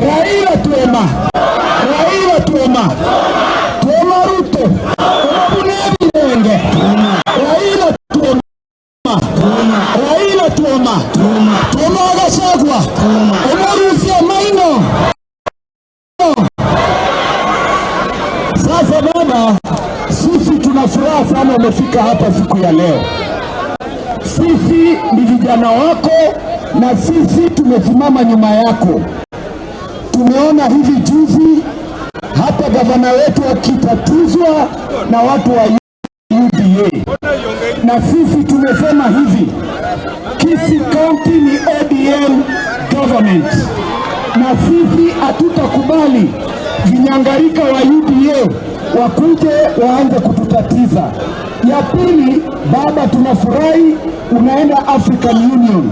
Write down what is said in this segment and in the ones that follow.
Raila tuoma, Raila tuoma, tuoma Ruto, omabunebirenge. Raila tuoma, Raila tuoma, tuoma Gachagua, omorusia maino. Sasa baba, sisi tuna furaha sana umefika hapa siku ya leo. Sisi ni vijana wako na sisi tumesimama nyuma yako. Tumeona hivi juzi hapa gavana wetu akitatizwa na watu wa UDA, na sisi tumesema hivi, Kisii County ni ODM government, na sisi hatutakubali vinyangarika wa UDA wakuje waanze kututatiza. Ya pili, baba, tunafurahi unaenda African Union,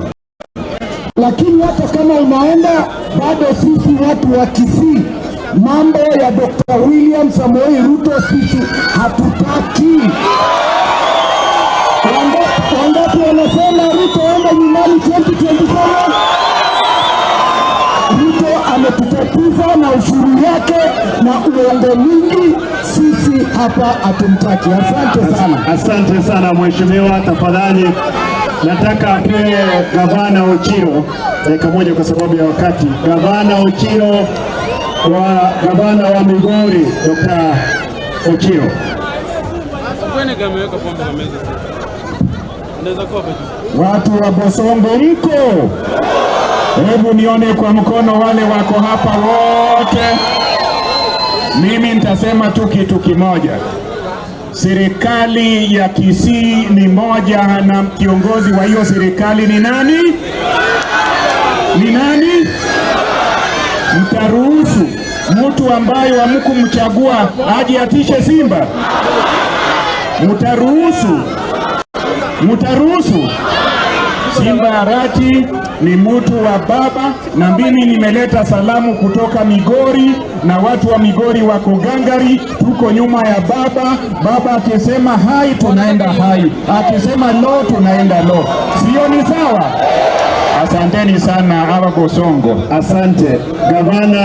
lakini hata kama unaenda bado sisi watu wa Kisii, mambo ya Dr. William Samoei Ruto sisi hatutaki. Wangapi wanasema Ruto enda nyumbani 2027? Ruto ametutatiza na ushuru yake na uongo mwingi, sisi hapa hatumtaki. Asante sana. Asante sana mheshimiwa, tafadhali nataka apewe gavana Ochiro dakika moja kwa sababu ya wakati. Gavana Ochiro wa gavana wa Migori, Dr. Ochiro. Ameweka pombe kwa meza. Anaweza kuwa hapa juu. Watu wa Bosongo mko? Hebu nione kwa mkono wale wako hapa wote. Mimi nitasema tu kitu kimoja. Serikali ya Kisii ni moja na kiongozi wa hiyo serikali ni nani? Ni nani? Mtaruhusu mtu ambaye hamkumchagua aje atishe Simba? Mtaruhusu? Mtaruhusu? Simba Arati ni mtu wa baba, na mimi nimeleta salamu kutoka Migori, na watu wa Migori wako gangari, tuko nyuma ya baba. Baba akisema hai tunaenda hai, akisema lo tunaenda lo, sio? Ni sawa? Asanteni sana hawa Bosongo. Asante gavana.